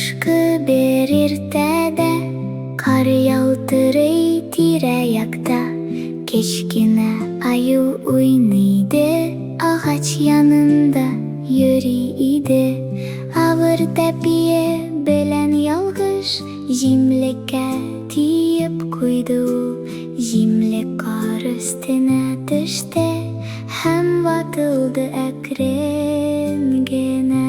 Кышкы бер иртәдә кар ялтырый тирә-якта. Кечкенә аю уйный иде, агач янында йөри иде. Авыр тәпие белән ялгыш җимлеккә тиеп куйды ул. Җимлек кар өстенә төште һәм ватылды әкрен генә.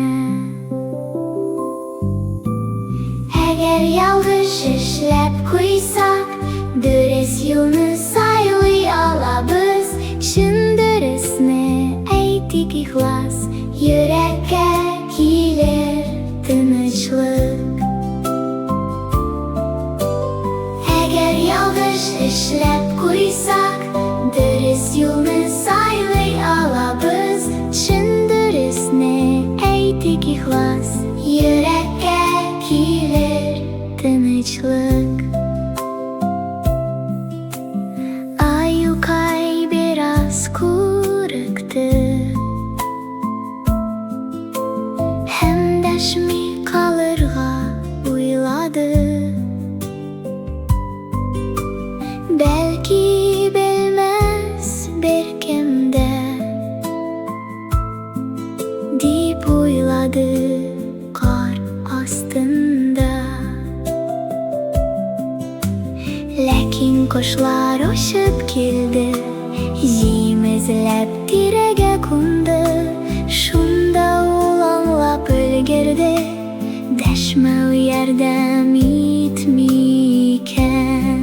Әгәр ялгыш эшләп куйсак, дөрес юлны сайлый алабыз. Чын дөресне әйтик ихлас, йөрәккә килер тынычлык. Әгәр ялгыш эшләп куйсак, дөрес юлны сайлый алабыз. Чын дөресне әйтик ихлас, йөрәккә килер тынычлык. Аюкай бераз курыкты һәм дәшми калырга уйлады. Бәлки белмәс беркем дә, дип уйлады кар астында. Ләкин кошлар очып килде, җим эзләп тирәгә кунды. Шунда ул аңлап өлгерде, дәшмәү ярдәм итми икән.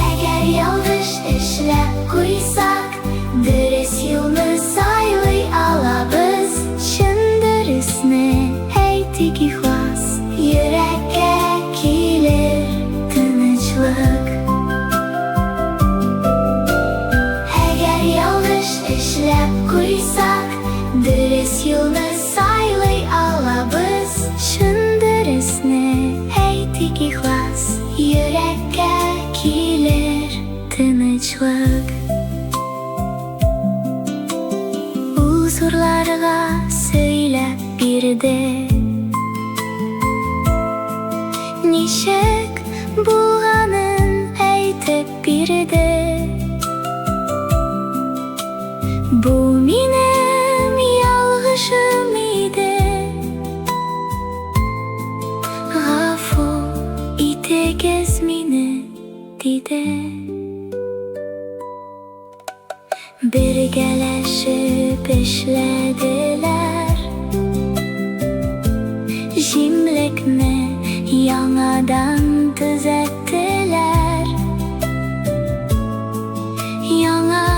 Әгәр ялгыш эшләп куйсак, дөрес юлны сайлый алабыз. Чын дөресне әйтик ихлас, йөрәккә килер тынычлык. Әгәр ялгыш эшләп куйсак, дөрес юлны сайлый алабыз. Чын дөресне әйтик ихлас, йөрәккә килер тынычлык. Ул зурларга сөйләп бирде, ничек булганын әйтеп бирде. Бу минем ялгышым иде, гафу итегез мине, диде. Бергәләшеп эшләделәр, җимлекне яңадан төзәттеләр. Яңа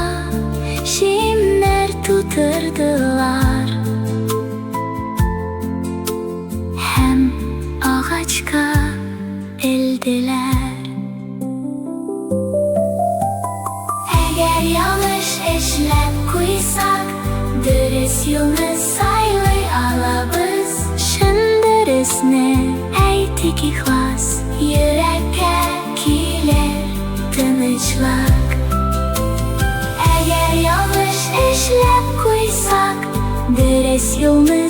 җимнәр тутырдылар һәм агачка элделәр. Әгәр ялгыш эшләп куйсак, дөрес юлны сайлый алабыз. Чын дөресне әйтик ихлас, йөрәккә килер тынычлык. Әгәр ялгыш эшләп куйсак, дөрес юлны